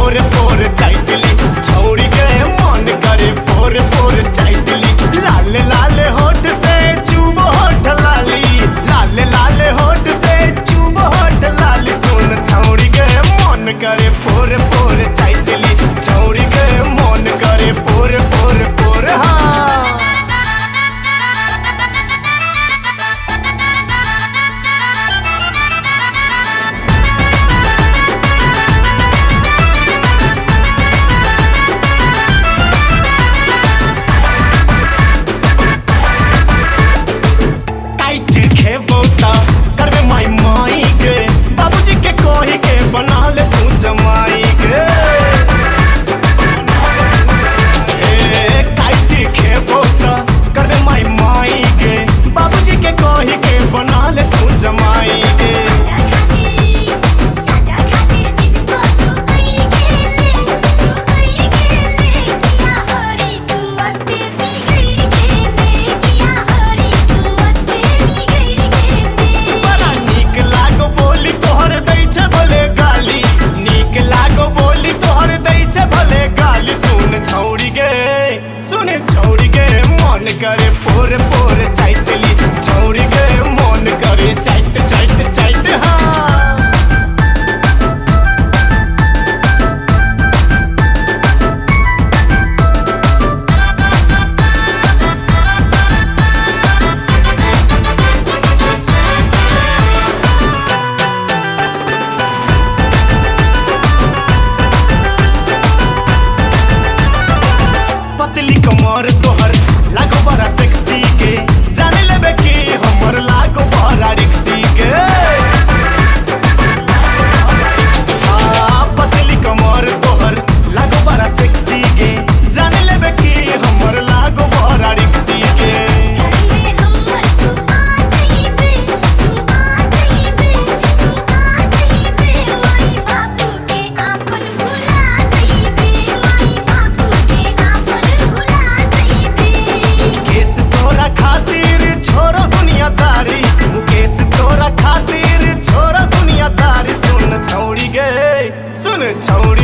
पोर पोर चाइटली छौड़ी के मन करे पोर पोर चाइटली। लाल लाल होठ से चूबो होठ लाली, लाल लाल होठ से चूबो होठ लाली। सुन छौड़ी के मन करे पोर पोर चाइटली, छौड़ी के मन करे पोर पोर पोर। हाँ करबे माई माई के, बाबूजी के कही के बना ले तू जमाई के। ए काइट खेबो त करबे माई माई के, बाबूजी के कही के बना ले तू जमाई के। छौड़ी के मन करे पोर पोर चाइटली, छौड़ी के मन करे चाइट चाइट चाइट। हाँ पतली कमर तोहर लागो बड़ा सेक्सी के, जाने लेबे की हमर लागो बड़ा रिक्सी के। हाँ पतली कमर तोहर लागो बड़ा सेक्सी के, जाने लेबे की हमर लागो बड़ा रिक्सी के। मुकेश तोरा खातिर छोरा दुनियादारी। सुन छौड़ी गे, सुन छौड़ी।